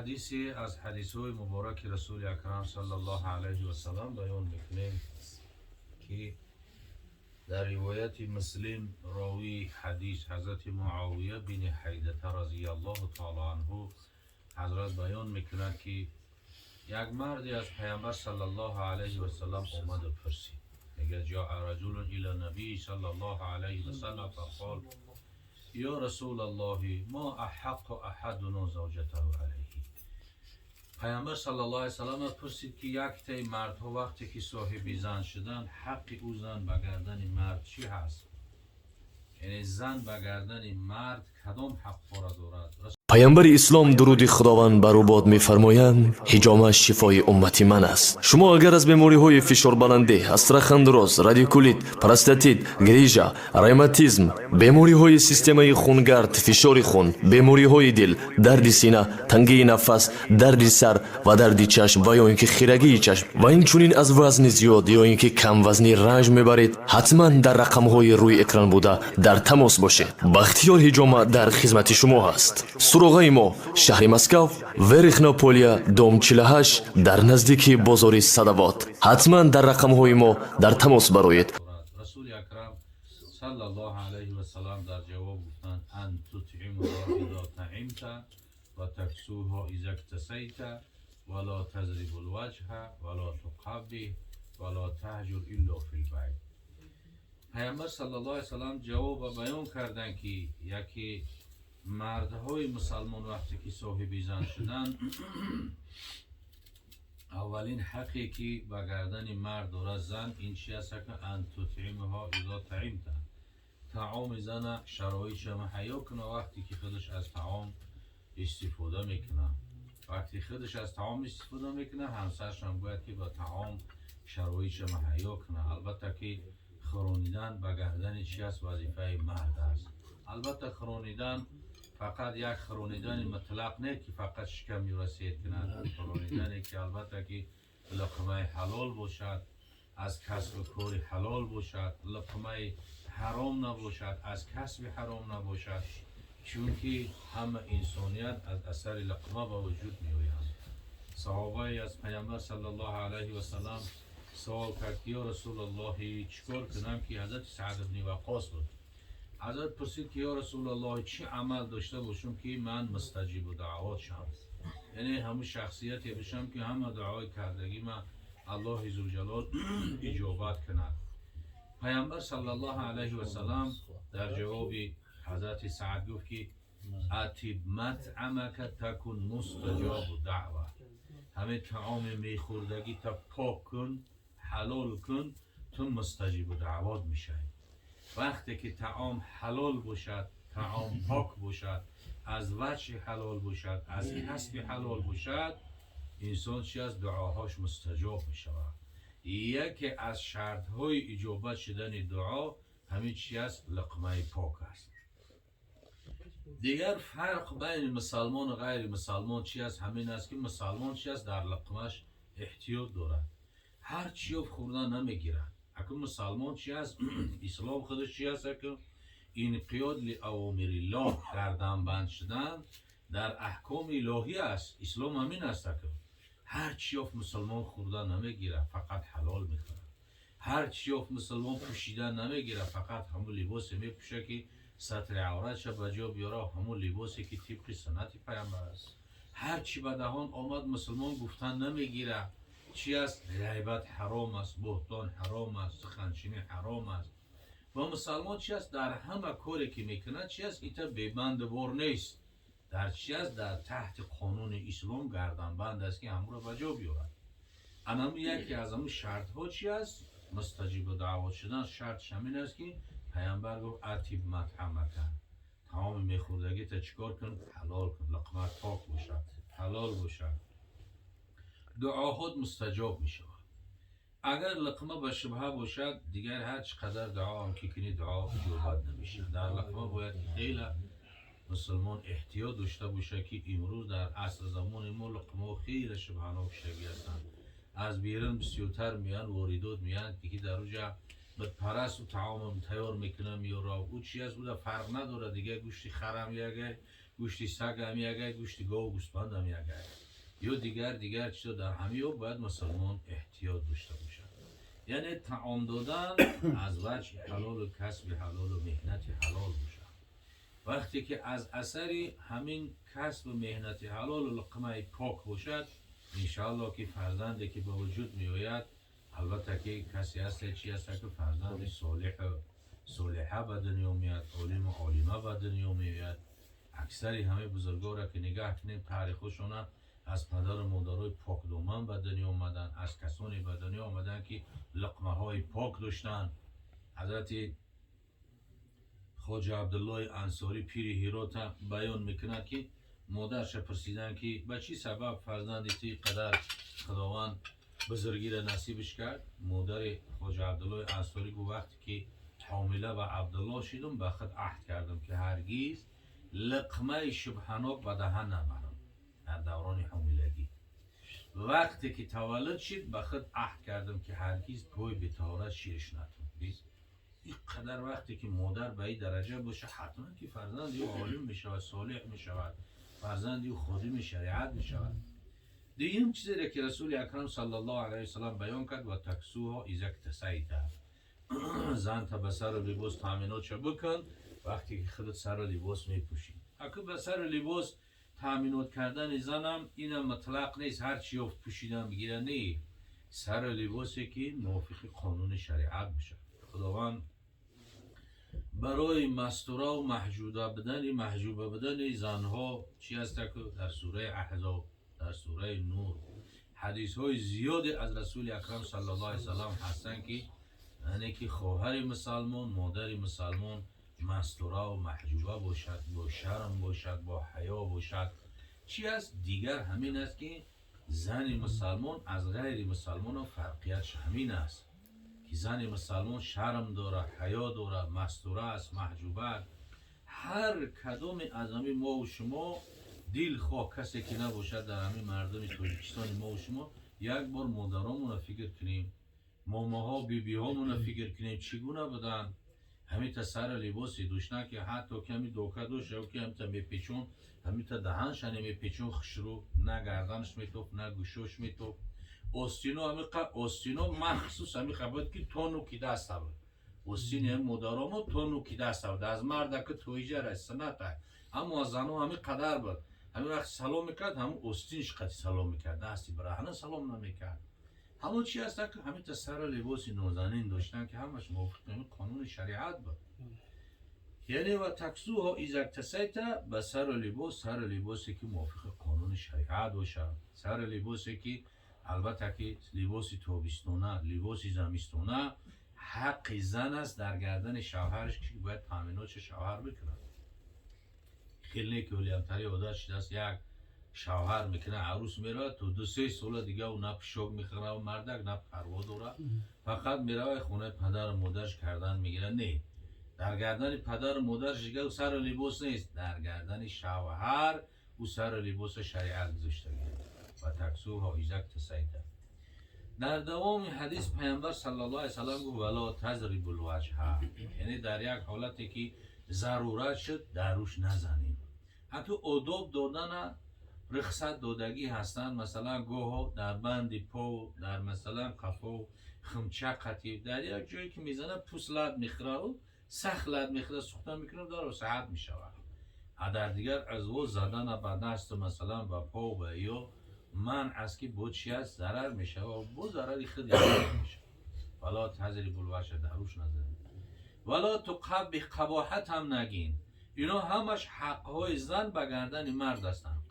Ҳадисе аз ҳадисҳои мубораки Расули Акрам саллаллоҳу алайҳи васаллам баён мекунем, ки дар ривояти Муслим ровии ҳадис ҳазрати Муовия бини Ҳайдата разияллоҳу таъало анҳу ҳазрат баён мекунад, ки як марде аз Паямбар саллаллоҳу алайҳи васаллам омаду пурсид. Мегӯяд: جاء رجل إلى النبي صلى الله عليه وسلم فقال: يا رسول الله، ما أحق أحدنا زوجته عليه. Паямбар саллаллоҳу алайҳи васаллам пурсид, ки яктаи мардҳо вақте ки соҳиби зан шуданд, ҳаққи ӯ зан ба гардани мард чӣ ҳаст, яъне зан ба гардани мард кадом ҳақҳоро дорад? Паямбари ислом, дуруди Худованд бар ӯ бод, мефармоянд: «Ҳиҷома шифои уммати ман аст». Шумо агар аз бемориҳои фишорбаландӣ, остеохондроз, радикулит, простатит, грижа, ревматизм, бемориҳои системаи хунгард, фишори хун, бемориҳои дил, дарди сина, тангии нафас, дарди сар ва дарди чашм ва ё ин ки хирагии чашм ва инчунин аз вазни зиёд ё ин ки камвазнӣ ранҷ мебаред, ҳатман дар рақамҳои рӯи экран буда дар тамос бошед. Бахтиёр Ҳиҷома дар хизмати шумо ҳаст. Суроғаи мо: шаҳри Москав, Верхнее Поле, дом 48, дар наздики бозори Садовод. Ҳатман дар рақамҳои мо дар тамос бароед. Расули Акрам саллаллоҳу алайҳи васаллам дар ҷавоб гуфтанд: أن تطعمها إذا طعمت وتكسوها إذا اكتسيت ولا تضرب الوجه ولا تقبح ولا تهجر إلا في البيت. Паямбар саллаллоҳу алайҳи васаллам ҷавоба баён карданд, ки яке мардҳои мусалмон вақте ки соҳиби зан шуданд, аввалин ҳақе ки ба гардани мард дорад зан, ин чи аст? أن تطعمها إذا طعمت, таоми зана шароитша муҳайё куна, вақте ки худаш аз таом истифода мекунад. Вақте худаш аз таом истифода мекунад, ҳамсарашам бояд ки ба таом шароитша муҳайё кунад. Албатта ки хӯронидан ба гардани чи аст? Вазифаи мард аст. Албатта, хӯронидан фақат як хӯронидани мутлақ не, ки фақат шикамиро сер кунад. Хӯронидане ки, албатта ки, луқмаи ҳалол бошад, аз касбу кори ҳалол бошад, луқмаи ҳаром набошад, аз касби ҳаром набошад, чунки ҳама инсоният аз асари луқма ба вуҷуд меоянд. Саҳобае аз Паямбар саллаллоҳу алайҳи васаллам савол кард, ки: «Ё Расулаллоҳи, чӣ кор кунам?» Ки ҳазрати Саъд ибни Ваққос буд. Ҳазрат пурсид, ки: «Ё Расулаллоҳ, чӣ амал дошта бошам, ки ман мустаҷибу даъвот шавам, яъне ҳамун шахсияте бошам, ки ҳама дуои кардагӣ ман Аллоҳи Зулҷалол иҷобат кунад?» Паямбар саллаллоҳу алайҳи васаллам дар ҷавоби ҳазрати Саъд гуфт, ки: أطب مطعمك تكن مستجاب الدعوة. Ҳаме таоме мехӯрдагӣ та пок кун, ҳалол кун, ту мустаҷибу даъвот мешавӣ. Вақте ки таом ҳалол бошад, таом пок бошад, аз ваҷҳи ҳалол бошад, аз касби ҳалол бошад, инсон чи аст? Дуоҳош мустаҷоб мешавад. Яке аз шартҳои иҷобат шудани дуо ҳамин чи аст? Луқмаи пок аст. Дигар фарқ байни мусалмону ғайри мусалмон чи аст? Ҳамин аст, ки мусалмон чи аст? Дар луқмаш эҳтиёт дорад, ҳар чӣ ёфт хӯрдан намегирад. Акун мусалмон чи аст? Ислом худаш чи аст? Акун انقياد لأوامر الله, гарданбанд шудан дар аҳкоми илоҳӣ аст. Ислом ҳамин аст. Акун ҳар чӣ ёфт мусалмон хӯрдан намегирад, фақат ҳалол мехӯрад. Ҳар чӣ ёфт мусалмон пӯшидан намегирад, фақат ҳамун либосе мепӯшад, ки сатри авратша ба ҷо биёра, ҳамун либосе ки тибқи суннати Паямбар аст. Ҳар чӣ ба даҳон омад, мусулмон гуфтан намегирад. Чи аст? Ғайбат ҳаром аст, буҳтон ҳаром аст, суханчинӣ ҳаром аст. Ва мусалмон чи аст? Дар ҳама коре ки мекунад, чи аст? Ита бебанду бор нест. Дар чи аст? Дар таҳти қонуни ислом гарданбанд аст, ки ҳамонро ба ҷо биёрад. Анаму яке аз ҳамун шартҳо чи аст? Мустаҷибу даъвот шудан шартш ҳамин аст, ки Паямбар гуфт: أطب مطعمك, таоми мехӯрдагита чӣ кор кун? Ҳалол кун, луқмат пок бошад, ҳалол бошад, дуоҳот мустаҷоб мешавад. Агар луқма ба шубҳа бошад, дигар ҳар чӣ қадар дуоам ки кунӣ, дуо иҷобат намешавад. Дар луқма бояд хеле мусулмон эҳтиёт дошта бошад, ки имрӯз дар аср замони мо луқмаҳо хеле шубҳанок шудагӣ ҳастанд. Аз берун бисёртар меянд, воридот меянд, ки дар уҷа бутпарасту таомам тайёр мекунам меёра. Ӯ чи аст? Уда фарқ надорад, дигар гӯшти харам ягай, гӯшти сагам ягай, гӯшти гову гӯспандам ягай. Ё дигар дигар чизо. Дар ҳамиё бояд мусулмон эҳтиёт дошта бошад, яъне таом додан аз ваҷҳи ҳалолу касби ҳалолу меҳнати ҳалол бошад. Вақте ки аз асари ҳамин касбу меҳнати ҳалолу луқмаи пок бошад, иншааллоҳ, ки фарзанде ки ба вуҷуд меояд, албатта, ки касе ҳаста, чи ҳаста, ки фарзанди солиҳу солиҳа ба дунё меояд, олиму олима ба дунё меояд. Аксари ҳамаи бузургоро ки нигаҳ кунем, таърихошона, аз падару модарои покдоман ба дунё омаданд, аз касоне ба дунё омаданд, ки луқмаҳои пок доштанд. Ҳазрати Хоҷа Абдуллои Ансорӣ, пири Ҳирота, баён мекунад, ки модарша пурсиданд, ки ба чӣ сабаб фарзанди ту қадар Худованд бузургиро насибиш кард. Модари Хоҷа Абдуллои Ансорӣ гуфт: «Вақте ки ҳомила ба Абдулло шидум, ба худ аҳд кардам, ки ҳаргиз луқмаи шубҳанок ба даҳан набарам дар даврони ҳомилагӣ. Вақте ки таваллуд шид, ба худ аҳд кардам, ки ҳаргиз пой бетаҳорат шириш натум». Ин қадар вақте ки модар ба ин дараҷа боша, ҳатман ки фарзанди ӯ олим мешавад, солеҳ мешавад, фарзанди ӯ ходими шариат мешавад. Дуюм чизере ки Расули Акрам саллаллоҳу алайҳи васаллам баён кард: وتكسوها إذا اكتسيت. Занта ба сару либос таъминотша бикун, вақте ки худат сару либос мепӯшӣ. Аку ба сару либос таъминот кардани занам инам мутлақ нест, ҳар чи ёфт пӯшидан бигира, не, сару либосе ки мувофиқи қонуни шариат бошад. Худованд барои мастураву маҳҷуба будани занҳо чӣ ҳаста, ки дар сураи Аҳзоб, дар сураи Нур ҳадисҳои зиёде аз Расули Акрам саллаллоҳу алайҳи васаллам ҳастанд, ки яъне ки хоҳари мусалмон, модари мусалмон мастураву маҳҷуба бошад, бо шарм бошад, бо ҳаё бошад. Чӣ аст дигар? Ҳамин аст, ки зани мусалмон аз ғайри мусалмонон фарқиятш ҳамин аст, ки зани мусалмон шарм дорад, ҳаё дорад, мастура аст, маҳҷуба аст. Ҳар кадоме аз ҳамин мову шумо, дилхоҳ касе ки набошад, дар ҳамин мардуми Тоҷикистони мову шумо як бор модаромонро фикр кунем, момаҳо, бибиҳомонро фикр кунем, чӣ гуна буданд. Ҳамита сару либоси доштан, ки ҳатто ки ҳами дока дошт, ки ҳамита мепечон, ҳамита даҳаншане мепечон хушрӯ, на гарданаш метофт, на гӯшош метофт. Остино, ҳамиқа остино махсус ҳамиқа буд, ки то нуки даста буд. Остини ҳами модаромо то нуки даста буд. Аз марда ки тоиҷара сината, аммо аз зано ҳами қадар буд. Ҳамин вақт салом мекард, ҳамн остинш қати салом мекард, дасти бараҳна салом намекард. Ҳамон чи ҳаста, ки ҳамита сару либоси нозанин доштан, ки ҳамаш мувофиқи ҳамин қонуни шариат буд. Яъне وتكسوها إذا اكتسيت, ба сару либос, сару либосе ки мувофиқи қонуни шариат бошад, сару либосе ки, албатта, ки либоси тобистона, либоси замистона ҳаққи зан аст дар гардани шавҳараш, ки бояд таъминотшо шавҳар бикунад. Хеле не ки ҳолиамтари одат шудааст, як шавҳар мекунад, арӯс меравад, то 2-3 сола дига ӯ на пӯшок мехӯрад мардак, на парво дорад, фақат меравад хонаи падару модараш, кардан мегирад. Не, дар гардани падару модараш дига ӯ сару либос нест, дар гардани шавҳар ӯ сару либоса шариат гузоштагӣ. وتكسوها إذا اكتسيت. Дар давоми ҳадис Паямбар саллаллоҳу алайҳи васаллам гуфт: ولا تضربوا الوجه. Яъне дар як ҳолате ки зарурат шуд, даруш назанем. Ҳатто одоб додана рухсат додагӣ ҳастанд. Масалан, гоҳо дар банди по, дар, масалан, қафо химча қатиб, дар як ҷое ки мезана, пӯст лат мехӯраву сахт лат мехӯра, сухта мекунад, даро саҳат мешавад. А дар дигар узвҳо задана ба дасту, масалан, ба по ба ё манъ аст, ки бо чи аст, зарар мешавад, бо зарари худ мешавад. ولا تضربوا الوجه, даруш назанед. ولا تقبح, қабоҳат ҳам нагин. Ино ҳамаш ҳаққҳои зан ба гардани мард ҳастанд.